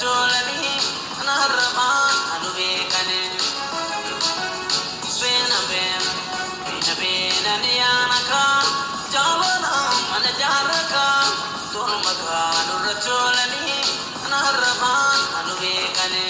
tolanii ana harrabaa anu beekane. Beena beena beena beena ni yaanaka jaalala mana jaarraka torma kaanurra tolanii ana harrabaa anu beekane.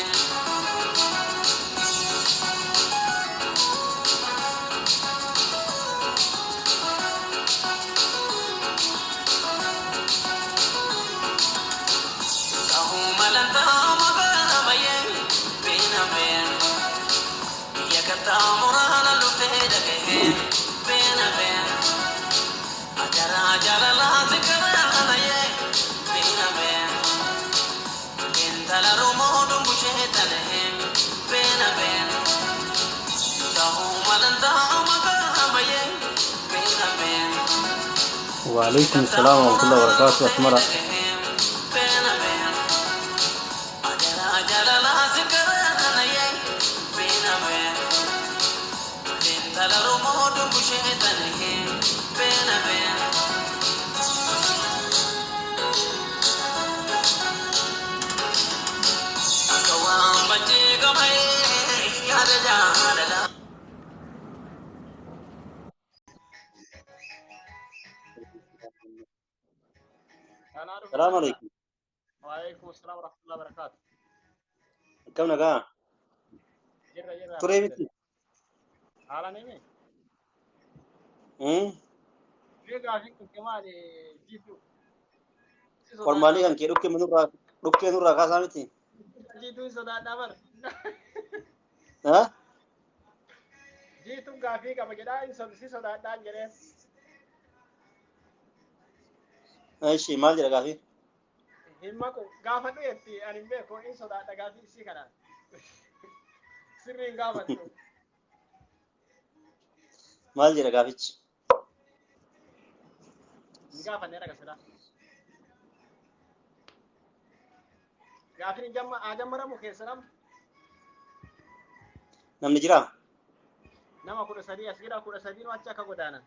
وعليكم السلام ورحمة الله وبركاته. أسمرة أنا أعرف. السلام عليكم. وعليكم السلام ورحمة الله وبركاته. كم نقا جرة جرة. تري متي. على نيمي. هم ليه قاعدين كمان جيتو. Formaalii kan kee dhukkee nurraa dhukkee nurraa kaasaa miti. Jiituun sodaadhaa bara. Ha? Jiituun gaafii qaba jedhaa si sodaadhaan jedheen. Ishi maal jedha gaafii? Hin maqu gaafadhu jetti ani hin beeku hin sodaadha gaafii isii kanaan. Sirriin gaafadhu. Maal jedha gaafichi? Hin gaafanne dhaga silaa. Gaafiin haa jammaramu keessa nama. Namni jiraa? Nama 13 as jira 13 achi akka godaanan.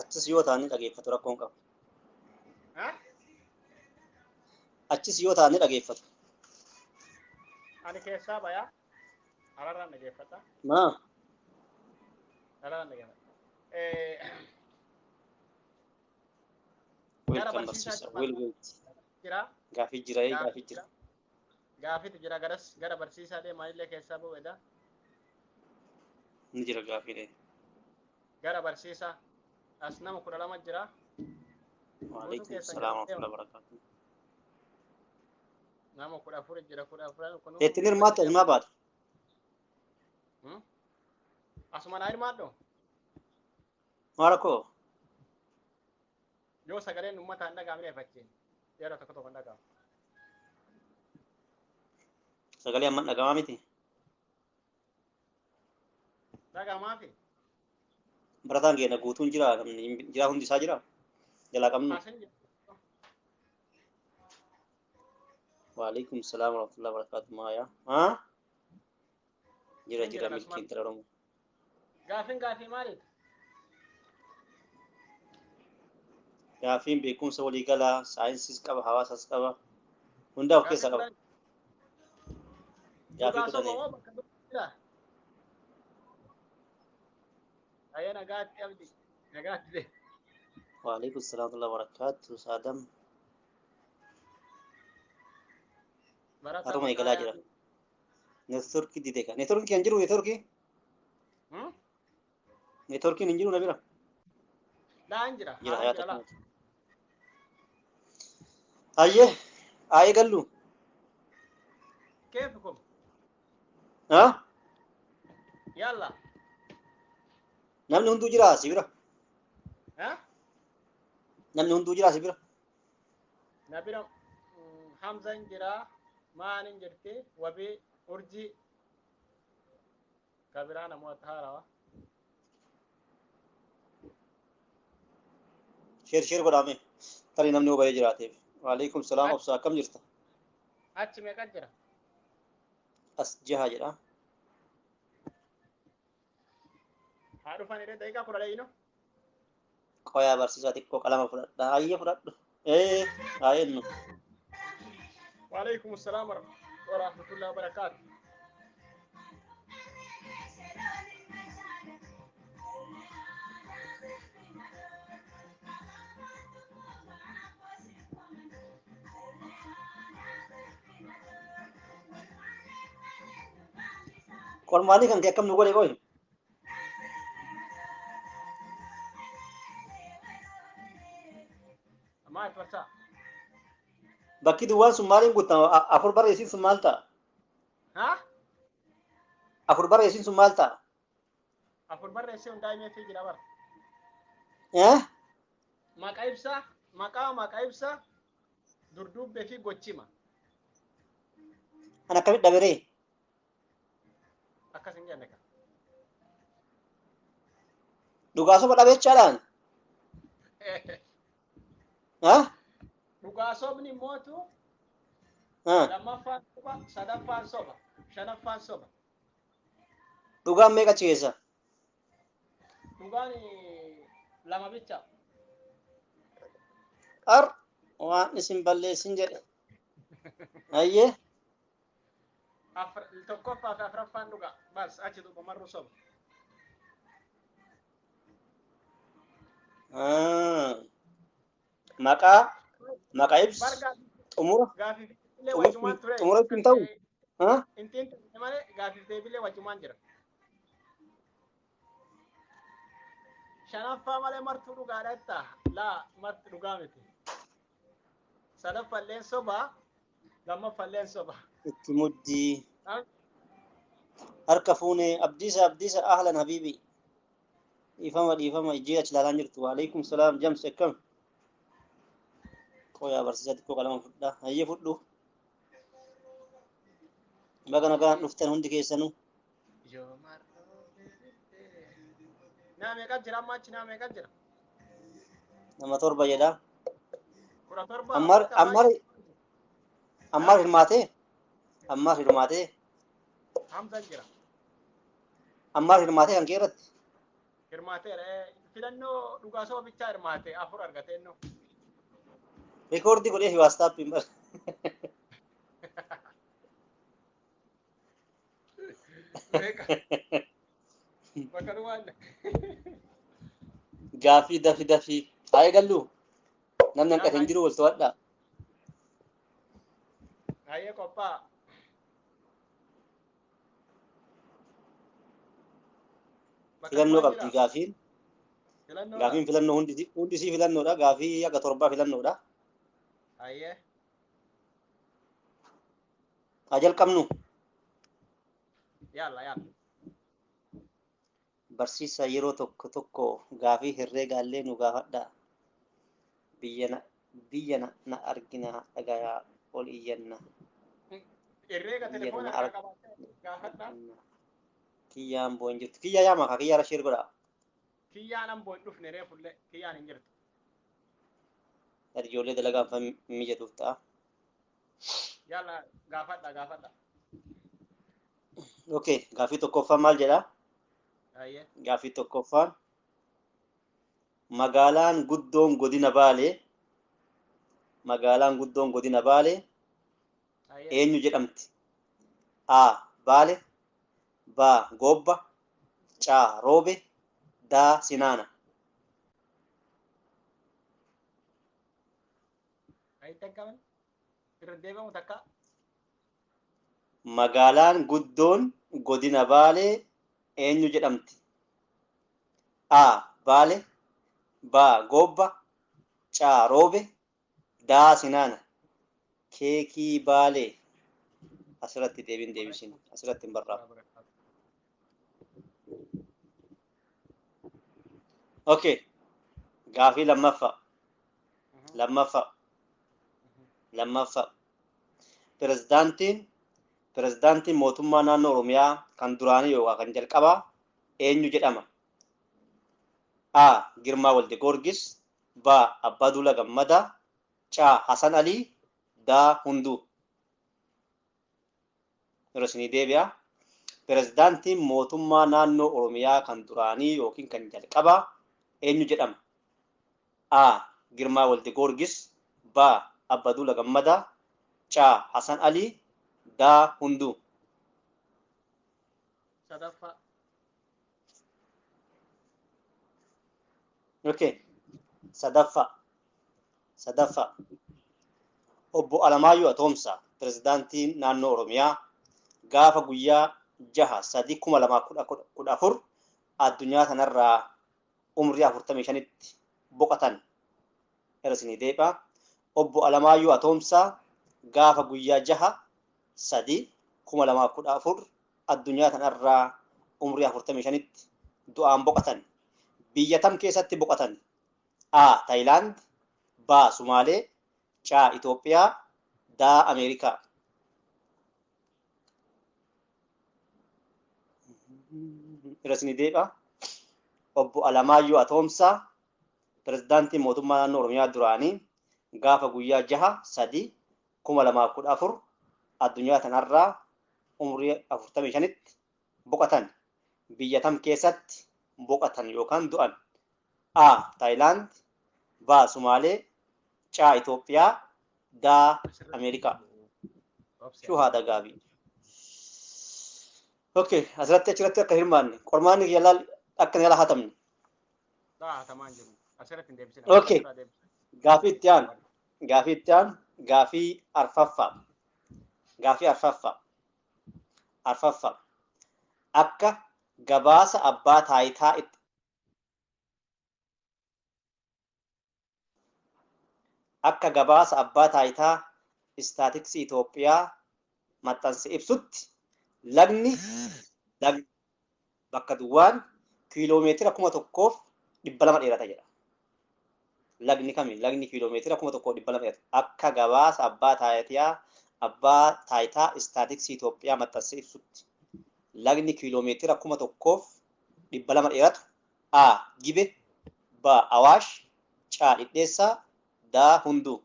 Achis yoo ta'an ni dhageeffatu rakkoon qabu. Achis yoo ta'an ni dhageeffatu. Ani keessaa bayaa. Alarraan dhageeffata. Maa? Alarraan dhageeffata. Gara Welcome barsiisaa barsiisaa. Well wait. jira. Gaafii jira gaafii jira. Gaafiitu jira garas gara barsiisaa deemaa illee keessaa bu'edha. Ni jira gaafiilee. Gara barsiisaa as nama 12 jira. Waalaikum salaam wa rahmatullahi wa barakatuh. Nama 14 jira 14 kun. Ittiin hirmaattu asumaa baata. Asuma naa hirmaadhu. Maal rakkoo? Yoo sagaleen uummataa hin dhaga'amne fakkiin yeroo tokko tokko hin dhaga'amu. Sagalee amma dhaga'amaa miti. Dhaga'amaafi. Barataan keenya guutuun jira namni jira hundi isaa jira. Jalaa qabnu. Asin jira. Waalaikum salaam wa rahmatullahi wa barakatuh. Maayaa. Haa? Jira jira milkiin tara Oromoo. Gaafiin gaafii maaliiti? Gaafiin beekumsa waliigalaa saayinsiis qaba hawaasas qaba hundaa of keessaa qaba. Gaafii Dhugaa 10. soba moo bakka jira? Ayya nagaatti abdi. Nagaatti de. Waalaikum salaam wa rahmatullahi wa barakatuh. Saadam. Barataa Haruma eegalaa jira. Neetworkii dide kan. Neetworkii kan jiru neetworkii? Neetworkiin hin jiru na bira. Daan jira. Jira Haan hayaata jira laa. kanatti. Hayyee haa eegallu. Keefikum. Haa? Yalla. Namni hunduu jira si bira. Ha? Namni hunduu jira si bira. Na bira Hamzan jira. Maanin jirti. Wabii urjii. Kabiraa namoota haarawa. Sheer sheer godhaame. Tarii namni hubayee jiraateef. Waalaikum salaam obsa akkam jirta? Achi meeqa jira? As jaha jedha. Haa dhufan irra daqiiqaa 10 ino. Qoyaa barsiisaa xiqqoo qalama fudhadha. Hayyee fudhadhu. Ee haa jennu. Waalaikum salaam wa rahmatullahi wa barakaatu. Qormaalii kan kee akkam nu godhe qoy? Maal barsaa? Bakki duwwaan sun maaliin guutama? Afur barreessiin sun maal ta'a? Haa? Afur barreessiin sun maal ta'a? Afur barreessee hundaa himeefii jira bara. Eh? Maqaa ibsaa, maqaa ibsaa, durduubbee fi gochima. An akkamitti dhaberee? Akkas hin jenne ka. Dhugaa soba dhabeechaadhaan? Haa? Dhugaa sobni mootu Haa. lammaffaan soba, sadaffaan soba, shanaffaan soba. Dhugaan meeqa achi keessa? Dhugaan lama bicha. Qar waan isin balleessin jedhe. Ayyee. Tokkoffaa fi afuraffaan dhugaa. Bas achi duuba marru soba. Maqaa ibs xumura Gaafiif illee wajjumaan ture. xumura ittiin ta'u? Haa? Intiin ta'e malee gaafiif deebiillee wajjumaan jira. Shanaffaa malee martuu dhugaadha jettaa? Laa marti dhugaa miti. Sadaffalleen soba, lammaffalleen soba. Itti muddii. Harka fuune Abdiisa Abdiisa ahlan habiibi. Dhiifama dhiifama ijjee achi ilaalaa jirtu. Waalaikum salaam jamsi akkam? Qoyaa barsiisaa xiqqoo qalama fudhaa. Hayyee fudhu. Baga nagaan dhuftan hundi keessanuu. Naa meeqa jira amma achi naa meeqa jira? Nama 7 jedha. 17. Ammar Ammar Ammar hirmaatee? Ammar hirmaatee? Hamzaan jira. Ammar hirmaatee kan kee irratti? Hirmaateera. Filannoo dhugaa soba bichaa hirmaate 4 argate innoo. Rikoordii godhee fi waastaappiin bara. Meeqa? Bakka dhumaan. Gaaffii dafi dafi. Haa eegallu. Namni hanqate hin jiru wal to'adhaa. Hayyee qophaa'a. Filannoo qabdi gaaffiin. Gaaffiin filannoo hundi isii filannoodha. Gaaffii akka 7 filannoodha. Hayyee. Haa jalqabnu. Yalla yalla. Barsiisaa yeroo tokko tokko gaaffii herreegaallee nu gaafadha. Biyya na argina dhagayaa ol iyyanna. Herreega telefoona harkaa qabaattee gaafadha. Kiyyaan boo hin jirtu. Kiyyaa yaama kaa kiyyaa rasheer godha. Kiyyaan amboo hin dhufne reefullee kiyyaan hin jirtu. Ijoollee dalagaan fa mijatuuf ta'a. Yalla gaafadha gaafadha. Okay, gaaffii tokkoffaan maal jedha? Hayyee. Gaaffii tokkoffaan magaalaan guddoon godina Baalee magaalaan guddoon godina Baalee eenyu jedhamti? A. Baale, B. Goobba, C. Roobe, D. Sinaana. Magaalaan guddoon godina Baalee eenyu jedhamti? A. Baale, B. Goobba, C. Roobe, D. Sinaana. Keekii Baalee. Asirratti deebiin deebisin. Asirratti hin barraa'u. Okay. Gaafii lammaffaa. Lammaffaa. Pirezidaantiin mootummaa naannoo Oromiyaa kan duraanii yookaan kan jalqabaa eenyu jedhama? A. Girmaa Walde Goorgis, B. Abbaa Duulaa Gammadaa, C. Hasan Alii, D. Hunduu. Yeroo isinii deebi'a. Pirezidaantiin mootummaa naannoo Oromiyaa kan duraanii yookiin kan jalqabaa eenyu jedhama? A. Girmaa Walde Goorgis, B. Abbaa Duulaa Gammadaa, C. C. Hasan Alii. D. Hunduu. Sadaffaa. Okay. Sadaffaa. Sadaffaa. Obbo Alamaayyoo Atoomsaa pirezidaantiin naannoo Oromiyaa gaafa guyyaa 6/3/2014 addunyaa kanarraa umrii 45tti boqotan. Irra isinii deebi'a. Obbo Alamaayyoo Atoomsaa gaafa guyyaa 6/3/2014 addunyaa kanarraa umrii 45tti du'aan boqotan. Biyya tam keessatti boqotan? A. Taayilaand, B. Sumaalee, C. Itoophiyaa, D. Ameerikaa. Irra isinii deebi'a. Obbo Alamaayyoo Atoomsaa pirezidaantii mootummaa naannoo Oromiyaa duraanii gaafa guyyaa 6/3/2014 addunyaa kanarraa umrii 45tti boqotan. Biyya tam keessatti boqotan yookaan du'an? A. Taayilaand, B. Sumaalee, C. Itoophiyaa, D. Ameerikaa. Shuhaada gaabii. Okay, asirratti achirratti akka hirmaanne qormaanni yalaal akka hin hatamne. Hatamaan jiru. Asirratti hin deebisina. Okay. Gaafii itti aanu. Gaafii itti aanu. Gaafii arfaffaa. Gaafii arfaffaa. Arfaffaa. Akka gabaasa abbaa taayitaa itti akka gabaasa abbaa taayitaa istaatiksii Itoophiyaa maxxanse ibsutti lagni bakka duwwaan kiiloomeetira 1200 dheerata jedha. Lagni kami? Lagni kiiloomeetira 1200 dheerata. Akka gabaasa abbaa taayitaa istaatiksii Itoophiyaa maxxanse ibsutti lagni kiiloomeetira 1200 dheeratu A. Gibe, B. Awaash, C. Dhidheessaa, D. Hunduu.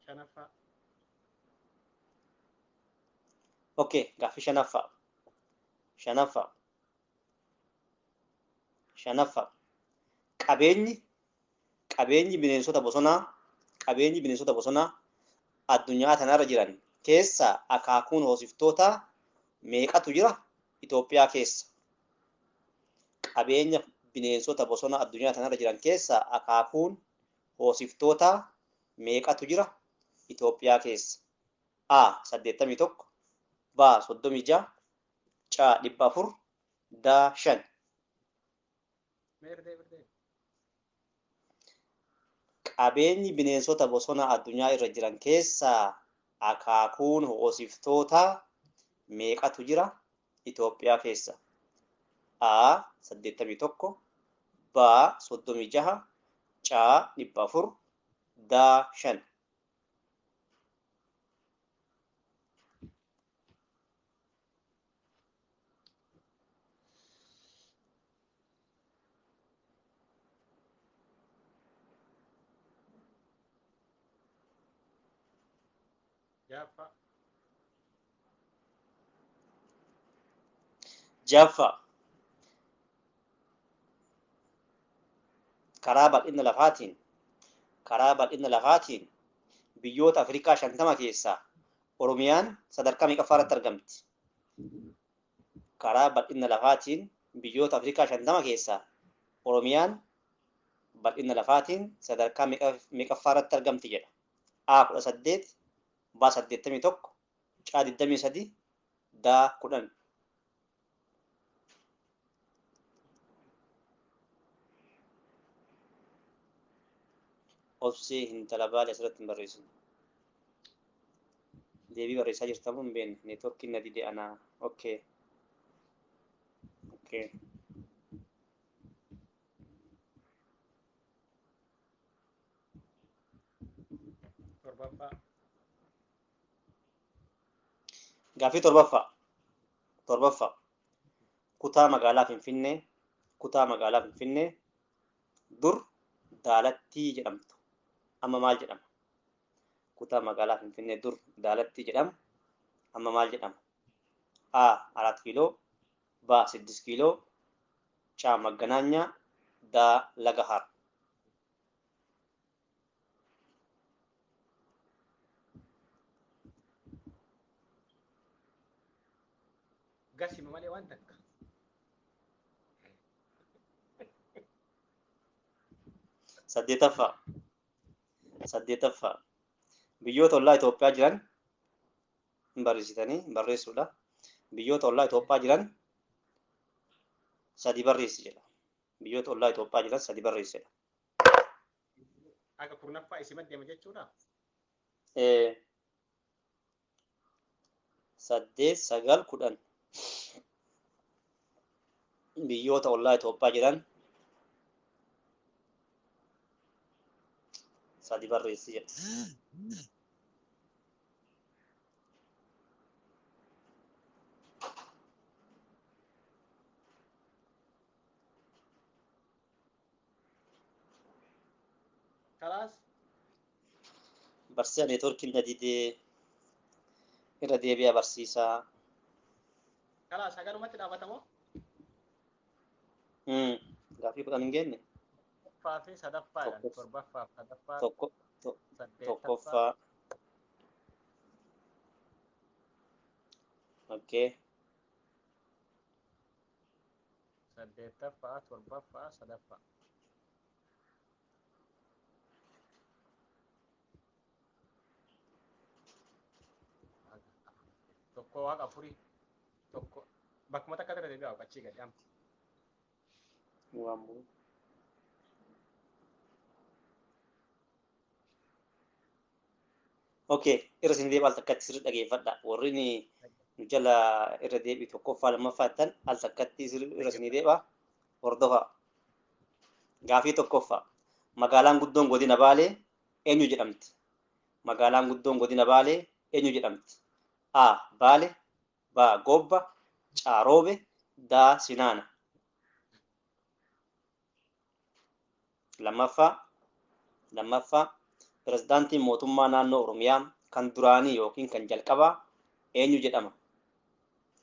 Shanaffaa. Okay, gaaffii shanaffaa. Shanaffaa. Shanaffaa. Qabeenyi bineensota bosonaa qabeenyi bineensota bosonaa addunyaa tanarra jiran keessaa akaakuun hoosiftootaa meeqatu jira Itoophiyaa keessa? Qabeenya bineensota bosonaa addunyaa tanarra jiran keessaa akaakuun hoosiftootaa meeqatu jira Itoophiyaa keessa? A. 81, B. 36, C. 400, D. 5. Qabeenyi bineensota bosonaa addunyaa irra jiran keessaa akaakuun hoosiftootaa meeqatu jira Itoophiyaa keessa? A. 81, B. 36, C. 400, D. 5. Jaffa. Karaa bal'ina lafaatiin biyyoota Afrikaa 50 keessaa Oromiyaan sadarkaa meeqaffaa irratti argamti? Karaa bal'ina lafaatiin biyyoota Afrikaa 50 keessaa Oromiyaan bal'ina lafaatiin sadarkaa meeqaffaa irratti argamti jedha. A 18, B 81, C 23, D 10. Obsee intala baale asirratti hin barreessinu. Deebii barreessaa jirtamu hin beekne. Neetwoorkiin na dide anaa. Okay. Okay. Torbaffaa. Gaaffii torbaffaa. Torbaffaa. Kutaa magaalaa Finfinnee. Kutaa magaalaa Finfinnee dur Daalattii jedhamtu. Amma maal jedhama? Kutaa magaalaa Finfinnee dur Daalattii jedhamu. Amma maal jedhama? A. 4 kiiloo, B. 6 kiiloo, C. Magganaanyaa, D. Laga Har. Gasima malee waan takka. Saddeetaffaa. Saddeetaffaa. Biyyoota ollaa Itoophiyaa jiran hin barreessitanii barreessuudha. Biyyoota ollaa Itoophiyaa jiran sadi barreessi jedha. Biyyoota ollaa Itoophiyaa jiran sadi barreessi jedha. Akka kurnaffaa isi maddeema jechuudha. 8, 9, 10. Biyyoota ollaa Itoophiyaa jiran sadi barreessi jedha. Kalaas. Barsiisaa neetwoorkiin na didee irra deebi'a barsiisaa. Kalaas haganumatti dhaabatamoo? Gaaffii 10 hin geenne. Tokkoffaa fi sadaffaadha. Torbaffaa fi sadaffaa. Tokkoffaa. Okay. 8ffaa, 7ffaa, 3ffaa. Tokko waaqa afurii. Tokko bakkuma takka irra deebi'a achii gadi amma. Waan Okay, irra isin deebi'a al takkatti sirrii dhageeffadha. Warri nu jala irra deebi'u tokkoffaa lammaffaa jettan al takkatti irra isin deebi'a. Hordofaa. Gaafii tokkoffaa. Magaalaan guddoon godina Baalee eenyu jedhamti? Magaalaan guddoon godina Baalee eenyu jedhamti? A. Baale, B. Gobba, C. Roobe, D. Sinaana. Lammaffaa pirezidaantiin mootummaa naannoo Oromiyaa kan duraanii yookiin kan jalqabaa eenyu jedhama?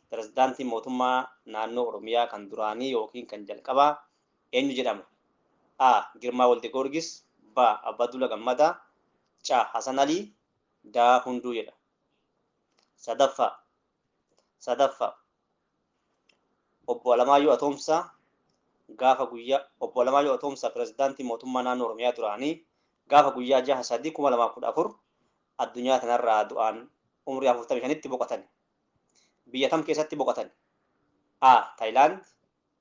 Pirezidaantiin mootummaa naannoo Oromiyaa kan duraanii yookiin kan jalqabaa eenyu jedhama? A. Girmaa Walde Goorgis, B. Abbaaduula Gammadaa, C. Hasan Alii, D. Hunduu jedha. Sadaffaa Obbo Alamaayyoo Atoomsaa gaafa guyyaa Obbo Alamaayyoo Atoomsaa pirezidaantii mootummaa naannoo Oromiyaa duraanii gaafa guyyaa 6/3/2014 addunyaa kanarraa du'aan umurii 45tti boqotan. Biyya kam keessatti boqotan? A. Taayilaand,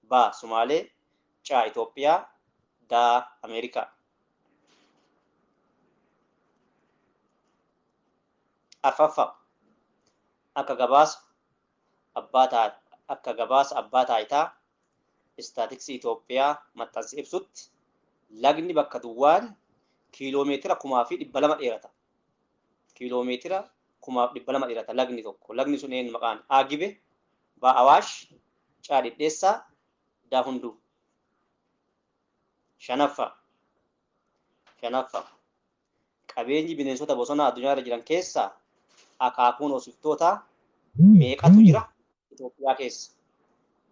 B. Sumaalee, C. Itoophiyaa, D. Ameerikaa. Arfaffaa akka gabaasa abbaa taayitaa istaatiksii Itoophiyaa maxxansi ibsutti lagni bakka duwwaan kiiloomeetira 2,200 dheerata. Kiiloomeetira 2,200 dheerata lagni tokko. Lagni sun eenyu maqaan? A. Gibe, B. Awaash, C. Dhidheessaa, D. Hunduu. Shanaffaa qabeenyi bineensota bosonaa addunyaa irra jiran keessaa akaakuun hoosiftootaa meeqatu jira Itoophiyaa keessa?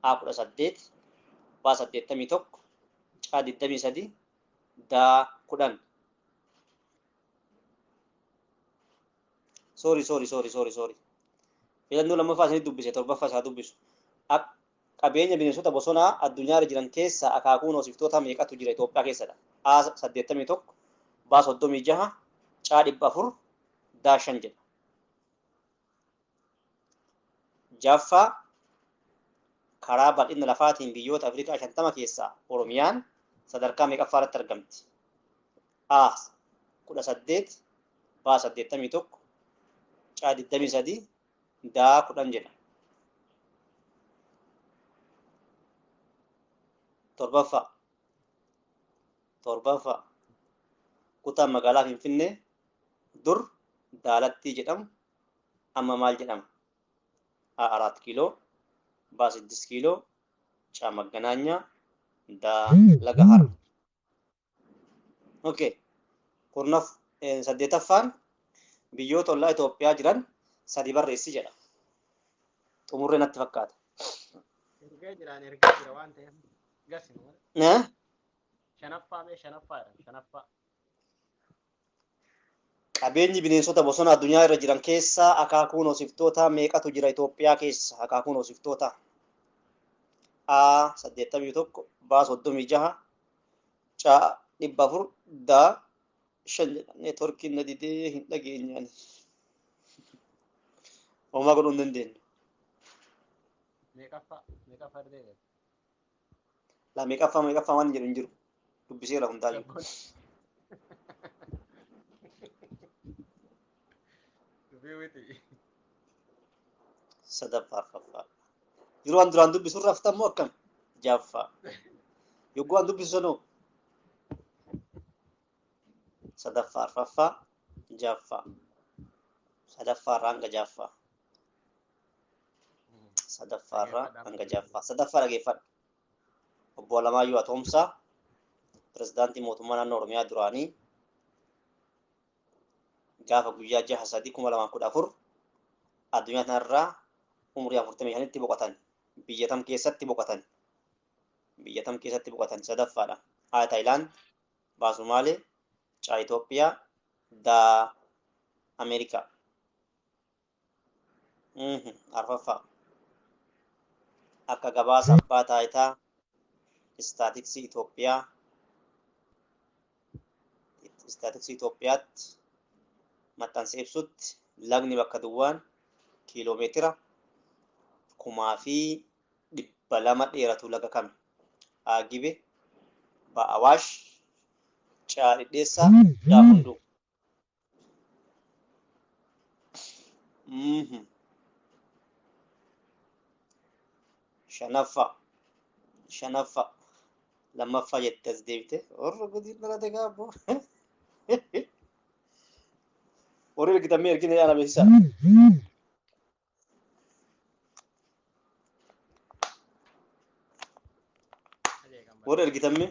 A. 18, B. 81, C. 23, D. 10. Sorry. Filannoo lammaffaa isinii dubbise, torbaffaa isaa dubbisu. Qabeenya bineensota bosonaa addunyaa irra jiran keessaa akaakuun hoosiftootaa meeqatu jira Itoophiyaa keessadha? A. 81, B. 36, C. 400, D. 5 jedha. Jaffaa karaa bal'ina lafaatiin biyyoota Afrikaa 50 keessaa Oromiyaan sadarkaa meeqaffaa irratti argamti? A. 18, B. 81, C. 23, D. 10 jedha. Torbaffaa kutaan magaalaa Finfinnee dur Daalattii jedhamu amma maal jedhama? A. 4 kiiloo, B. 6 kiiloo, C. Maganaanyaa, D. Laga Har. Okay. 8ffaan biyyoota ollaa Itoophiyaa jiran sadi barreessi jedha. Xumurree natti fakkaata. Ergee jira waan ta'eef gasima. Shanaffaa. Qabeenyi bineensota bosona addunyaa irra jiran keessaa akaakuun hoosiftoota meeqatu jira Itoophiyaa keessa? Akaakuun hoosiftoota A 81, B 36, C 400, D 5 jedha. Neetworkiin na didee hin dhageenye ani. Homaa godhuu hin dandeenyu. Meeqaffaa meeqaffaa deebi'e? Laa meeqaffaa meeqaffaa waan jedhu hin jiru. Dubbiseera hundaayyuu. Dubbii witi. Sadaffaa arfaffaa. Yeroo an duraan dubbisu irra haftan moo akkam? Jaaffaa. Yogguu an dubbisu sanoo? Sadaffaa arfaffaa jaaffaa. Sadaffaa irraa hanga jaaffaa. Sadaffaa irraa hanga jaaffaa. Sadaffaa dhageeffadhu. Obbo Alamaayyoo Atoomsaa pirezidaantii mootummaa naannoo Oromiyaa duraanii gaafa guyyaa 6/3/2014 addunyaa kanarraa umurii 45tti boqotan. Biyya tam keessatti boqotan? Biyya tam keessatti boqotan? Sadaffaadha. A. Taayilaand, B. Sumaalee, C. Itoophiyaa, D. Ameerikaa. Arfaffaa. Akka gabaasa abbaa taayitaa istaatiksii Itoophiyaa istaatiksii Itoophiyaatti maxxansa ibsutti lagni bakka duwwaan kiiloomeetira 2,200 dheeratu laga kami? A. Gibe, B. Awaash, C. Dhidheessaa, D. Hunduu. Shanaffaa. Shanaffaa. Lammaffaa jettee as deebite. Warra gudiin dhalate gaabbo. Warri ergitamee ergine ana beeksisaa. Warri ergitamee.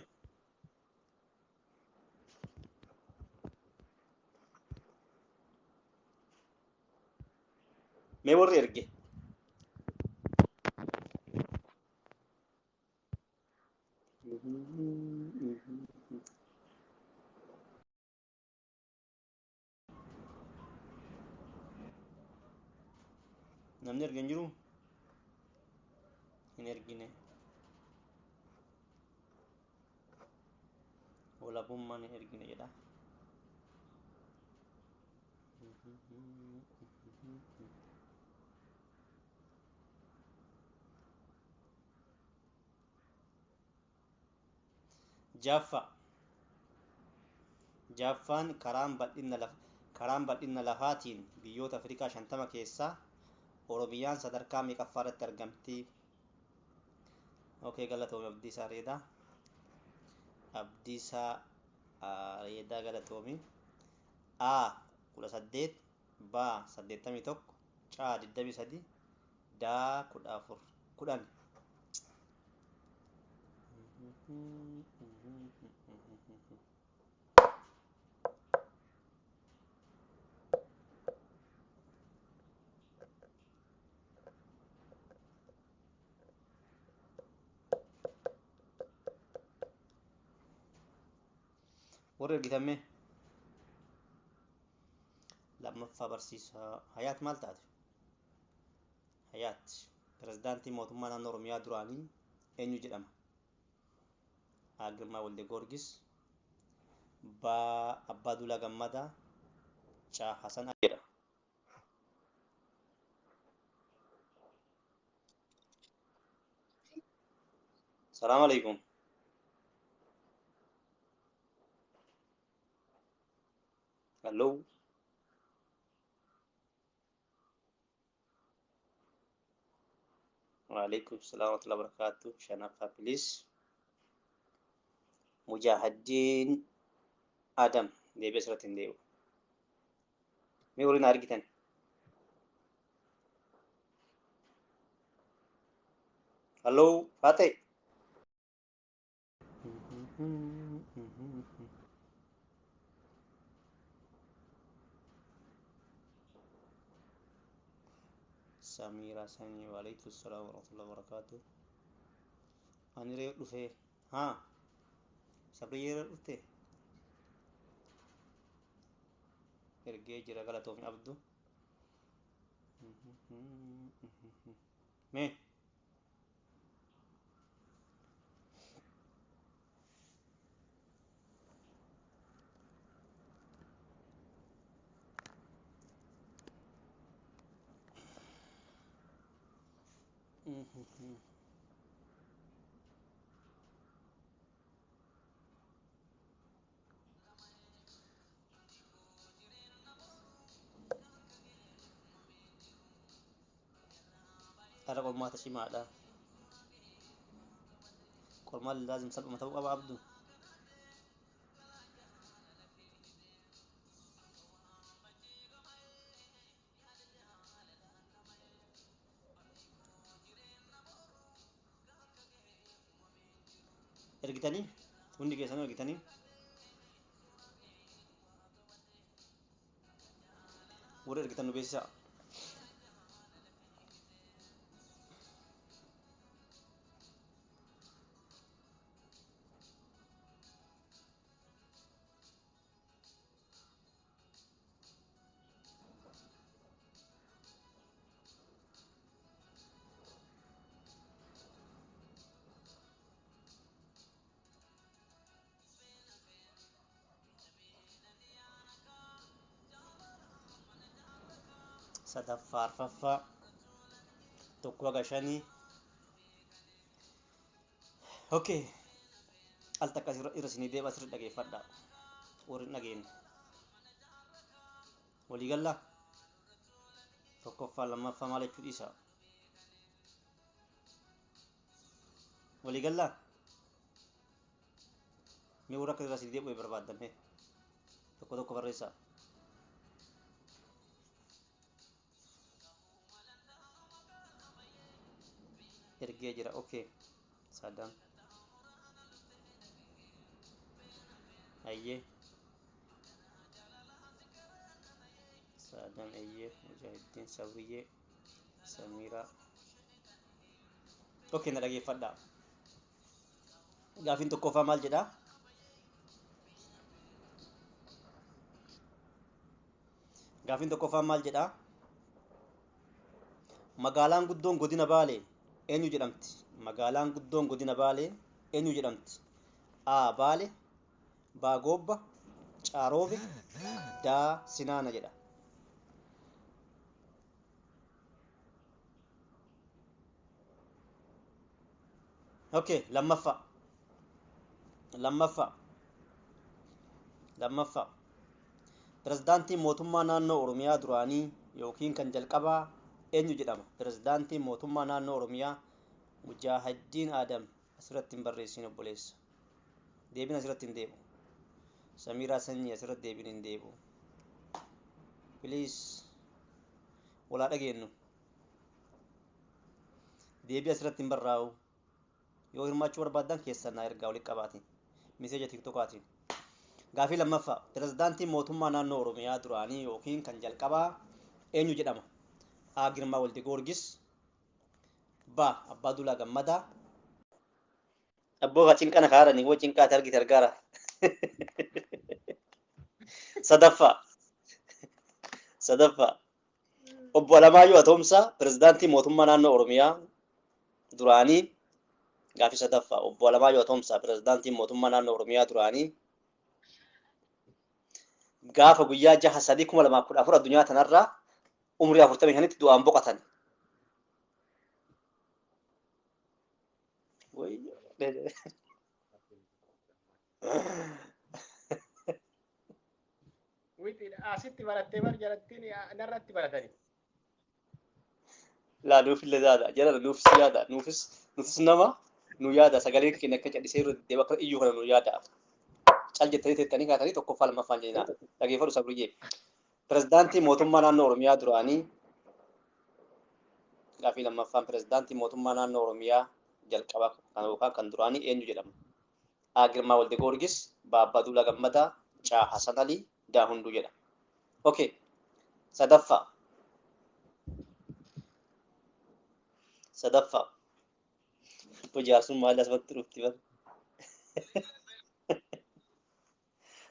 Mee warri erge. Namni erge hin jiru? Hin ergine. Walabummaan hin ergine jedha. Jaaffaa. Jaaffaan karaan bal'ina lafa karaan bal'ina lafaatiin biyyoota Afrikaa 50 keessaa Oromiyaan sadarkaa meeqaffaa irratti argamti? Okay, galatoomi Abdiisaa Reedaa. Abdiisaa Reedaa galatoomi. A 18, B 81, C 23, D 14, 10. Warri ergitame lammaffaa barsiisaa Hayaat maal taate? Hayaat pirezidaantii mootummaa naannoo Oromiyaa duraanii eenyu jedhama? A. Girmaa Walde Goorgis, B. Abbaa Duulaa Gammadaa, C. Hasan jedha. Salaam alaikum. Hello. Waalaikum salam warahmatullahi wabarakatuh. Shanaffaa please. Mujahaddiin Adam deebi'ee asirratti hin deebi'u. Mee warri na argitan. Hello, Faate. Samira Sanyii waalaikum salam warahmatullahi wabarakatuh. Ani ree dhufee haa sabri yeroo dhufte. Ergee jira galatoomi Abdu. Mee Har'a qormaata cimaadha. Qormaanni laazim salphuma ta'uu qaba Abdu. Ergitanii hundi keessanuu ergitanii warra ergitan nu beeksisaa. Sadaffaa, arfaffaa, tokko haga shanii. Okay. Al takka irra isinii deebi'a, sirri dhageeffadha. Warri hin dhageenye. Walii gallaa? Tokkoffaa, lammaffaa maal jechuu dhiisa? Walii gallaa? Mee warra akka irra isinii deebi'u barbaaddan mee? Tokko tokko barreessaa. Ergee jira. Okay. Saddam. Ayyee. Saddam ayyee. Mujaahidiin Sabriyyee. Samiraa. Okay, na dhageeffadhaa. Gaafiin tokkoffaa maal jedhaa? Gaafiin tokkoffaa maal jedhaa? Magaalaan guddoon godina Baalee eenyu jedhamti? Magaalaan guddoon godina Baalee eenyu jedhamti? A. Baale, B. Goobba, C. Roobe, D. Sinaana jedha. Okay, lammaffaa. Lammaffaa. Lammaffaa. Pirezidaantiin mootummaa naannoo Oromiyaa duraanii yookiin kan jalqabaa eenyu jedhama? Pirezidaantiin mootummaa naannoo Oromiyaa Mujaahidiin Aadam asirratti hin barreessin obboleessa. Deebiin asirratti hin deebi'u. Samiraa Sanyii asirratti deebiin hin deebi'u. Please walaa dhageenyu. Deebii asirratti hin barraa'u. Yoo hirmaachuu barbaaddan keessan naa ergaa walitti qabaatiin. Miseeja tiktokaatiin. Gaafii lammaffaa. Pirezidaantiin mootummaa naannoo Oromiyaa duraanii yookiin kan jalqabaa eenyu jedhama? A. Girmaa Walde Goorgis. B. Abbaa Duulaa Gammadaa. Abboo cinqana kaaranii hoo cinqaate argite argaara. Sadaffaa. Sadaffaa. Obbo Alamaayyoo Atoomsaa pirezidaantii mootummaa naannoo Oromiyaa duraanii. Gaafii sadaffaa. Obbo Alamaayyoo Atoomsaa pirezidaantii mootummaa naannoo Oromiyaa duraanii gaafa guyyaa 6/3/2014 addunyaa tanarraa umrii 45tti du'aan boqotan. Asitti barattee bar jalattiin narratti baratani. Laa nuuf illee yaada. Jala nuufis yaada. Nuufis nama nu yaada. Sagaleen keenya akka callisee irra deddeebi'u akka iyyuu kana nu yaada. Cal jettanii teettanii kaatanii tokkoffaa lammaffaan jedhinaa. Dhageeffadhu Sabriyyee. Pirezidaantii mootummaa naannoo Oromiyaa duraanii gaafii lammaffaan pirezidaantii mootummaa naannoo Oromiyaa jalqabaa kan yookaan kan duraanii eenyu jedhama? A. Girmaa Walde Goorgis, B. Abbaa Duulaa Gammadaa, C. Hasan Alii, D. Hunduu jedha. Okay. Sadaffaa. Sadaffaa. Obbo Jaarsummaa maal asumatti dhufti bara.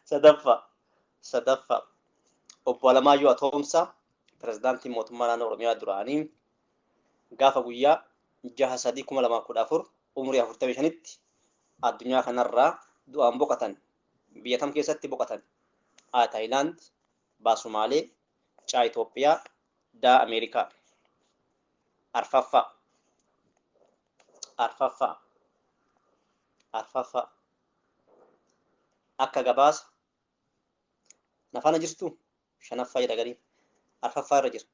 Sadaffaa. Sadaffaa. Obbo Alamaayyoo Atoomsaa pirezidaantii mootummaa naannoo Oromiyaa duraanii gaafa guyyaa 6/3/2014 umurii 45tti addunyaa kanarraa du'aan boqotan. Biyya kam keessatti boqotan? A. Taayilaand, B. Sumaalee, C. Itoophiyaa, D. Ameerikaa. Arfaffaa. Arfaffaa. Arfaffaa. Akka gabaasa nafaana jirtu shanaffaa jedha gariin arfaffaa irra jira.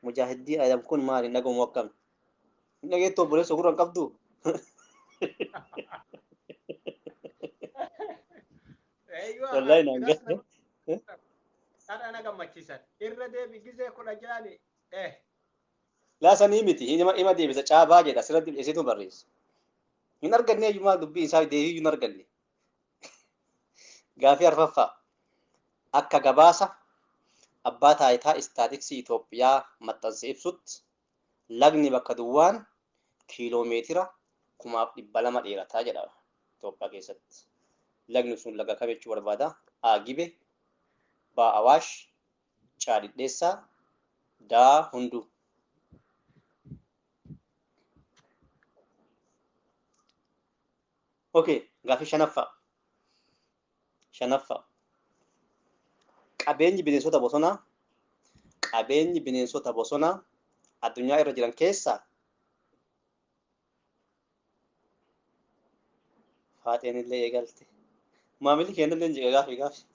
Mujaahiddii Adam kun maali dhagahumu akkami? Hin dhageettu obboleessa gurra hin qabdu? Wallaahi naan gahe. Dhadha na gammachiisan. Irra deebi gizee 16ni. Laa sanii miti ima deebisa caabaa jedha asirratti isitu barreessa. Hin arganne iyyuu dubbii isaa deebii hin arganne. Gaafii arfaffaa. Akka gabaasa abbaa taayitaa istaatiksii Itoophiyaa maxxanse ibsutti lagni bakka duwwaan kiiloomeetira 2,200 dheerataa jedha Itoophiyaa keessatti. Lagni sun laga kam jechuu barbaada? A. Gibe, B. Awaash, C. Dhidheessaa, D. Hunduu. Okay, gaafii shanaffaa. Shanaffaa. Qabeenyi bineensota bosonaa qabeenyi bineensota bosonaa addunyaa irra jiran keessaa faaxeen illee eegalte. Maamilli keenya illee jira gaafii gaafii.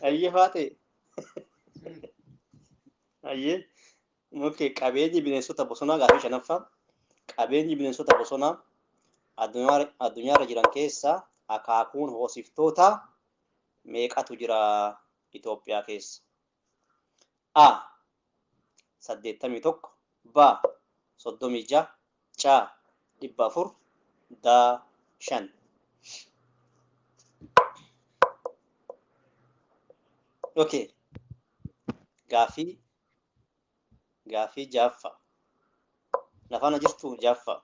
Ayyee faaxee. Ayyee. Okay, qabeenyi bineensota bosonaa gaafii shanaffaa. Qabeenyi bineensota bosonaa addunyaa irra jiran keessaa akaakuun hoosiftoota meeqatu jira Itoophiyaa keessa? A. 81, B. 36, C. 400, D. 5. Okay. Gaafii jaaffaa. Lafaana jirtu jaaffaa.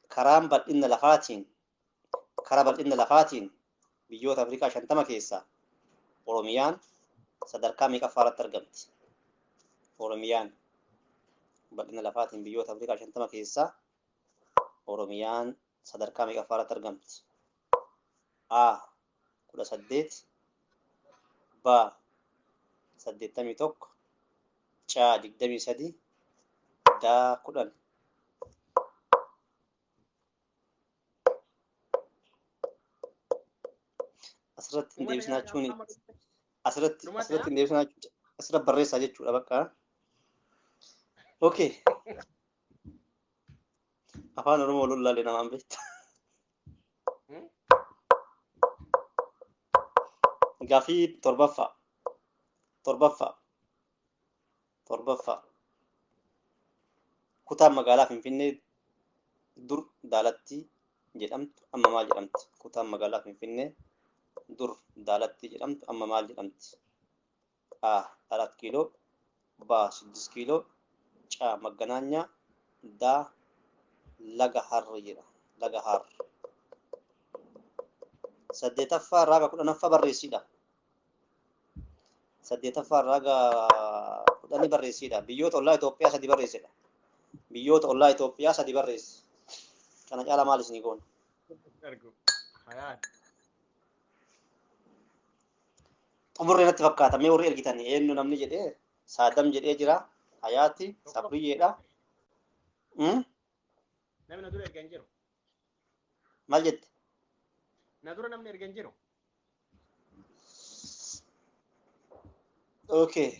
Karaan bal'ina lafaatiin karaa bal'ina lafaatiin biyyoota Afrikaa 50 keessaa Oromiyaan sadarkaa meeqaffaa irratti argamti? Oromiyaan bal'ina lafaatiin biyyoota Afrikaa 50 keessaa Oromiyaan sadarkaa meeqaffaa irratti argamti? A. 18, B. 81, C. 23, D. 10. Asirratti hin deebisnaa jechuun asirratti hin deebisnaa asirratti barreessaa jechuudha bakka. Okay. Afaan Oromoo lollaalee namaan beekta. Gaafii torbaffaa. Torbaffaa. Kutaan magaalaa Finfinnee dur Daalattii jedhamtu amma maal jedhamti? Kutaan magaalaa Finfinnee dur Daalattii jedhamtu amma maal jedhamti? A. 4 kiiloo, B. 6 kiiloo, C. Magganaanyaa, D. Laga Harri jedha. Laga Harri. 8ffaa raaga 10ffaa barreessidha. 8ffaa raaga 10 barreessidha. Biyyoota ollaa Itoophiyaa 3 barreessidha. Biyyoota ollaa Itoophiyaa 3 barreessi. Kana caala maal isinii goona? Xumurri natti fakkaata. Mee warri ergitan eenyu namni jedhee Saadam jedhee jira. Hayaati Sabriyyeedha. Namni na dura erga hin jiru. Maal jette? Na dura namni erga hin jiru. Okay.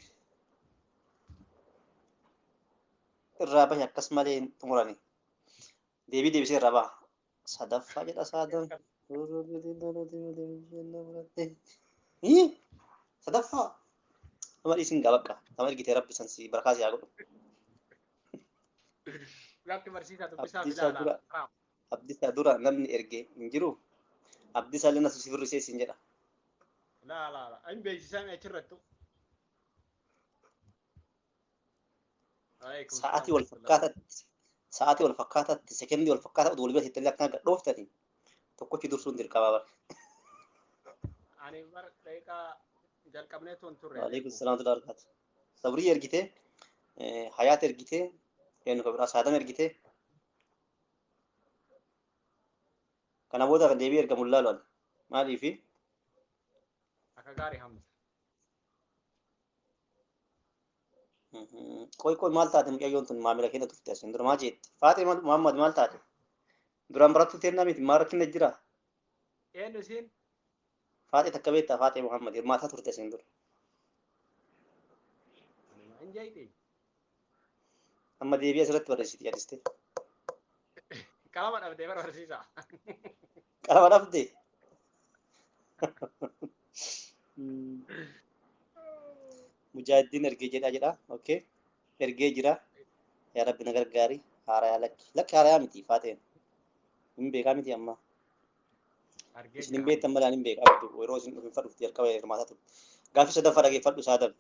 Irraa bahi akkas malee hin xumurani. Deebii deebisee irraa baha. Sadaffaa jedha Saadam. Sadaffaa. Nama dhiisin gaa bakka. Nama ergitee rabbi san si barakaa si haa godhu. Lakki barsiisaa dubbisaa fidaa. Abdiisaa dura namni erge hin jiru. Abdiisaa illee nasu si firrisee siin jedha. Laa laa laa. Hin beeksisaan achirrattu. Sa'aatii wal fakkaataatti sa'aatii wal fakkaataatti sekendii wal fakkaataa oduu wal bira teettanii akkana gad dhooftanii tokkochi dursuun dirqama bara. Ani bar daqiiqaa jalqabnee tun turre. Waalaikum salaam wa rahmatullahi. Sabrii ergite, Hayaat ergite, eenyu kan biraa Saadam ergite. Kana booda kan deebii ergamu laalu ani. Maaliifi? Akka gaarii Hamza. Qoy qoy maal taate mucayyoon tun maamila keenya turte asin dura maal jetti? Faaxee Muhammad maal taate? Duraan barattuu teennaa miti maal rakkina jira? Eenyu isiin? Faaxee takka beektaa Faaxee Muhammad hirmaataa turte asin dura. Hin jeeqi. Amma deebii asirratti barreessiti yaadiste. Qalama dhabdee bara barsiisa. Qalama dhabdee? Mujaahidiin ergee jedha jedha. Okay. Ergee jira. Yaa Rabbi na gargaari. Haarayaa lakki. Lakki haarayaa miti Faaxeen. Hin beekaa miti amma. Isin hin beektan malee ani hin beeka. Abdu yeroo isin dhufin fadhuuf jalqaba hirmaataa turte. Gaaffii sadaffaa dhageeffadhu Saadam.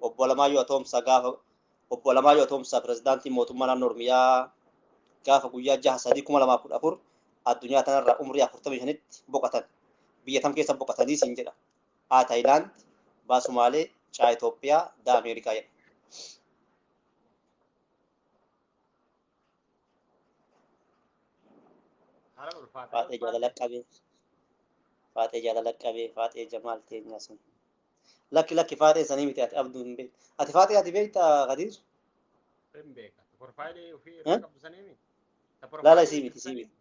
Obbo Alamaayyoo Atoomsaa gaafa Obbo Alamaayyoo Atoomsaa pirezidaantii mootummaa naannoo Oromiyaa gaafa guyyaa 6/3/2014 addunyaa tanarraa umrii 45tti boqotan. Biyya tam keessa boqotanii siin jedha. A. Taayilaand, B. Sumaalee, C. Itoophiyaa, D. Ameerikaa jedha. Faaxee jaalala qabee, Faaxee jaalala qabee, Faaxee Jamaal teenyaa sun. Lakki lakki Faaxee sanii miti ati abduu hin beektu. Ati Faaxee ati beektaa Kadiir? Hin beeka. Profaayilii ofii irraa qabdu sanii miti. Laala isii miti isii miti.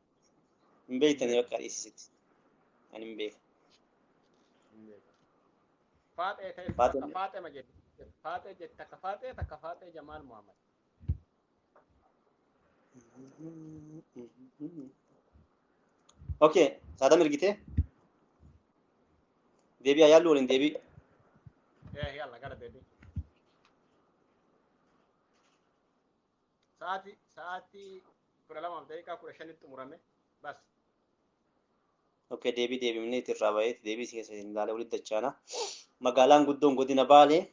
Hin beektanii bakka dhiisisitti. Ani hin beeka. Faaxee ta'e takka Faaxee ma jette. Faaxee jette takka Faaxee takka Faaxee Jamaal Muhammad. Okay, Saadam ergite? Deebii ayaallu waliin deebii. Yalla gara deebii. Sa'aatii 12:15 xumurame. Bas. Okay, deebii deebifnee irraa baheeti deebii si keessa ilaalee walitti dachaana. Magaalaan guddoon godina Baalee.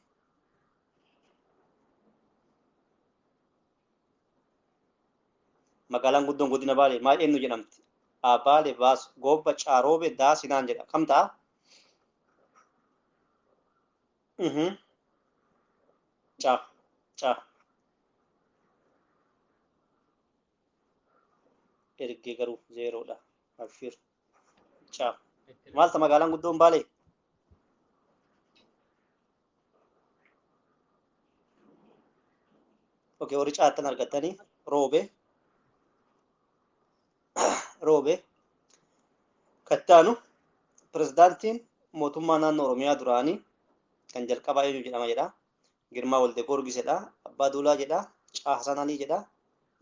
Magaalaan guddoon godina Baalee maal eenyu jedhamti? A. Baalee, Baas, Goobba, Caaroobe, Daasinaan jedha. Kam ta'a? Ca. Ca. Ergee garuu zeeroodha. Abshir. Ca. Maal ta'a magaalaan guddoon Baalee? Okay, warri caattan argattanii roobe. Roobe. Kattaanu pirezidaantiin mootummaa naannoo Oromiyaa duraanii kan jalqabaa eenyu jedhama jedha. Girmaa Walde Goorgis jedha. Abbaa Duulaa jedha. Caa Hasan Alii jedha.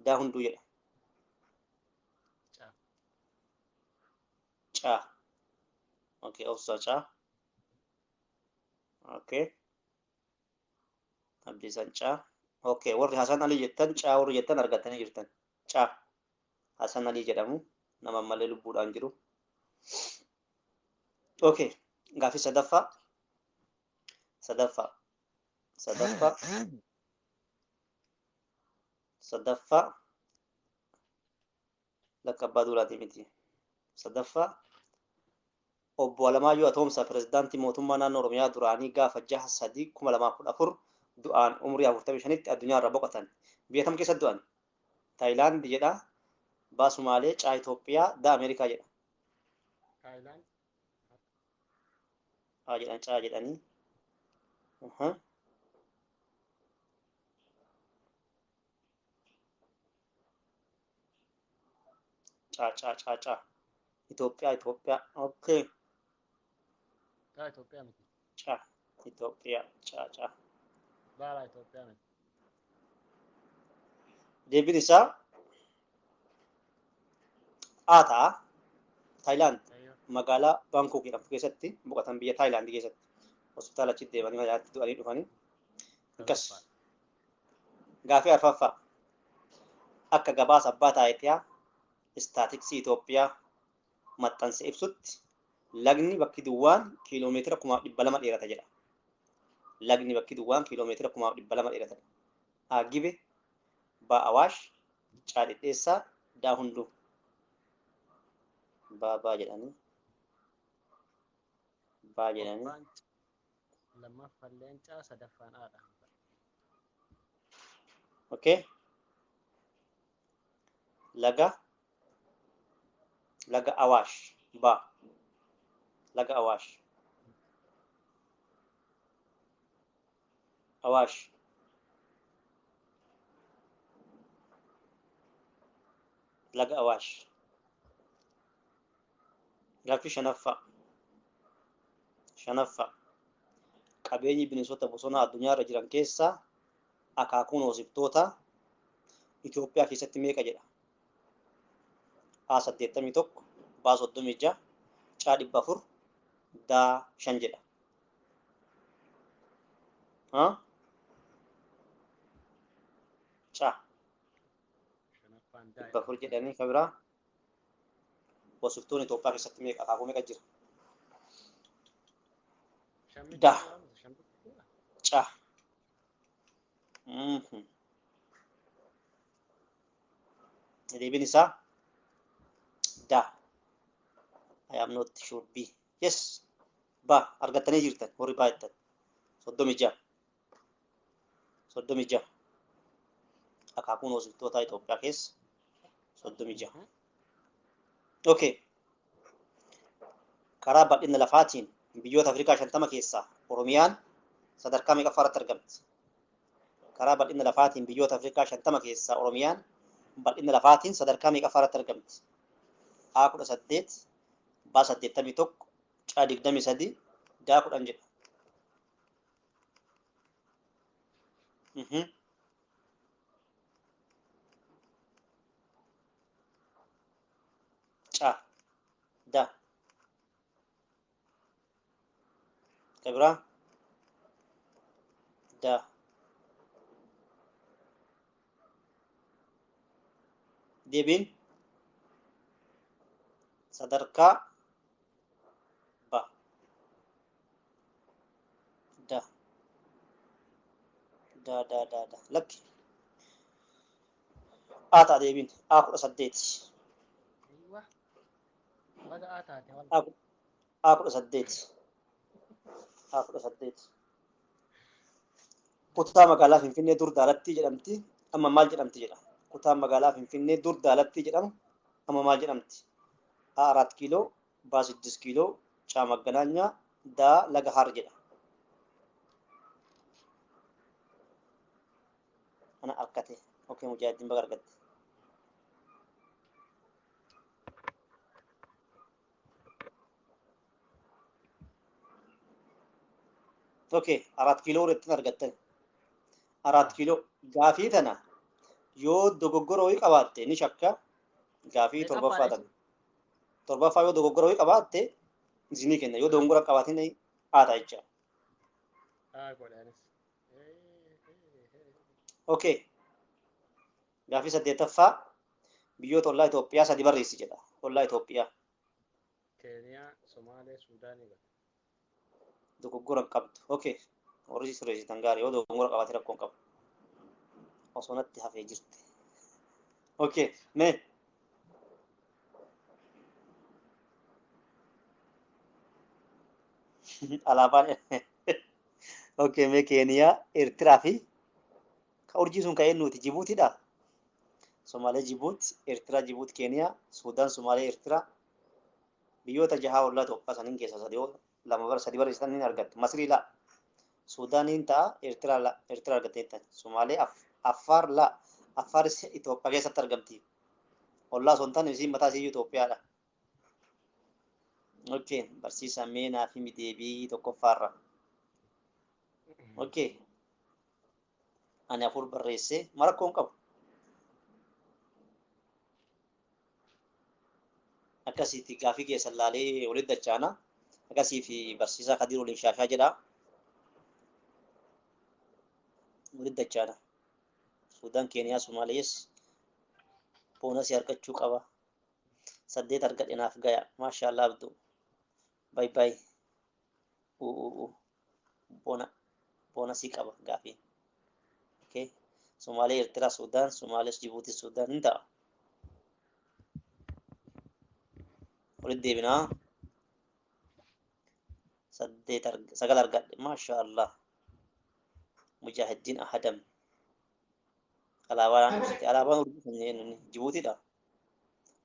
Daa Hunduu jedha. Caa. Okay, obsa caa. Okay. Abdiisan caa. Okay, warri Hasan Alii jettan caa warri jettan argattanii jirtan. Caa. Hasan Alii jedhamu nama malee lubbuudhaan jiru. Okay, gaaffii sadaffaa. Sadaffaa. Sadaffaa. Sadaffaa. Lakka Abbaa Duulaatii miti. Sadaffaa. Obbo Alamaayyoo Atoomsaa pirezidaantii mootummaa naannoo Oromiyaa duraanii gaafa 6/3/2014 du'aan umrii 45tti addunyaarra boqotan. Biyya kam keessa du'an? Taayilaand jedha. Baa Sumaalee, Caa Itoophiyaa, Daa Ameerikaa jedha. Taayilaand. Haa jedhan caa jedhanii. Caa caa caa caa. Itoophiyaa Itoophiyaa. Okay. Caa Itoophiyaa miti. Caa Itoophiyaa caa caa. Baala Itoophiyaa miti. Deebiin isaa A ta'a. Taayilaand magaalaa Baankok jedhamtu keessatti boqotan biyya Taayilaand keessatti. Hospitaala achitti deemanii magaalaatti du'anii dhufanii. Akkas. Gaaffii arfaffaa. Akka gabaasa abbaa taayitaa istaatiksii Itoophiyaa maxxanse ibsutti lagni bakki duwwaan kiiloomeetira 200,000 dheerata jedha. Lagni bakki duwwaan kiiloomeetira 200,000 dheerata. A. Gibe, B. Awaash, C. Dhidheessaa, D. Hunduu. Baabaa jedhanii. Baa jedhanii. Tokkoffaan C, lammaffaan leencaa, sadaffaan haadha. Okay. Laga laga Awaash. Ba. Laga Awaash. Awaash. Laga Awaash. Gaaffii shanaffaa. Shanaffaa. Qabeenyi bineensota bosonaa addunyaa irra jiran keessaa akaakuun hoosiftoota Itoophiyaa keessatti meeqa jedha? A 81, B 36, C 400, D 5 jedha. Ha? C Shanaffaan daa. 400 jedhanii kan biraa hoosiftoonni Itoophiyaa keessatti meeqa akaakuu meeqa jira? Da. C. Deebiin isaa da. I am not sure B. Yes. Ba argattanii jirtan warri baay'attan. 36. 36. Akaakuun hoosiftoota Itoophiyaa keessa 36. Okay. Karaa bal'ina lafaatiin biyyoota Afrikaa 50 keessaa Oromiyaan sadarkaa meeqaffaa irratti argamti? Karaa bal'ina lafaatiin biyyoota Afrikaa 50 keessaa Oromiyaan bal'ina lafaatiin sadarkaa meeqaffaa irratti argamti? A 18, B 81, C 23, D 10 jedha. C D Kabira D Deebiin sadarkaa B D D D D D lakki A ta'a deebiin A 18. Aywa. Baga A taate wal. A 18. A 18. Kutaa magaalaa Finfinnee dur Daalattii jedhamti. Amma maal jedhamti jedha. Kutaa magaalaa Finfinnee dur Daalattii jedhamu amma maal jedhamti? A 4 kiiloo, B 6 kiiloo, C Magganaanyaa, D Laga Har jedha. Ana harkate. Okay, Mujaahidiin baga argatte. Okay, 4 kiiloo irratti argattan. 4 kiiloo gaafii tana yoo dogoggora wayii qabaatte ni shakka. Gaafii torbaffaa tana. Torbaffaa yoo dogoggora wayii qabaatte isinii kenna. Yoo dogoggora qabaatin haata jecha. A godhanis. Okay. Gaafii saddeettaffaa biyyoota ollaa Itoophiyaa sadi barreessi jedha. Ollaa Itoophiyaa. Keeniyaa, Somaalee, Suudaanii godha. Dogoggora hin qabdu. Okay. Warri sirreessitan gaarii yoo dogoggora qabaate rakkoo hin qabu. Osoo natti hafee jirti. Okay. Mee. Alaabaan okay mee Keeniyaa, Eertiraa fi ka urjii sun ka'ee nuti Jibuutiidha. Somaalee Jibuuti, Eertiraa Jibuuti, Keeniyaa, Suudaan, Somaalee, Eertiraa biyyoota jahaa ollaa Itoophiyaa saniin keessaa sadi lama bara sadi barreessitan ni argattu. Masrii la. Suudaaniin ta'a, Eertiraa la, Eertiraa argattee jirtan. Somaalee Affaar la. Affaaris Itoophiyaa keessatti argamti. Ollaa osoo hin taane isiin mataa isiiyyuu Itoophiyaadha. Okay, barsiisaa mee naaf himi deebii tokkoffaarra. Okay. Ani afur barreessee marakkoo hin qabu. Akkasitti gaafii keessan laalee walitti dachaana. Akkasii fi barsiisaa Kadiir waliin shaashaa jedha. Walitti dachaana. Suudaan, Keeniyaa, Somaalees boonasii argachuu qaba. 8 argadhe naaf gaya. Maashaallah Abduu. Bay bay. Bona boonasii qaba gaafiin. Okay. Somaalee, Eertiraa, Suudaan, Somaalees, Jibuutii, Suudaan hin ta'a. Walitti deebinaa. 8 9 argadhe. Maasha Allah. Mujaahidiin Ahadam. Alaabaan ibsite. Alaabaan urjii sun eenyu? Jibuutiidha.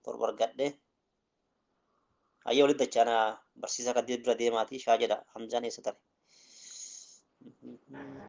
7 argadhe. Hayyee walitti dachaana barsiisaa kan bira deemaati. Shaa jedha. Hamzaan eessa tare?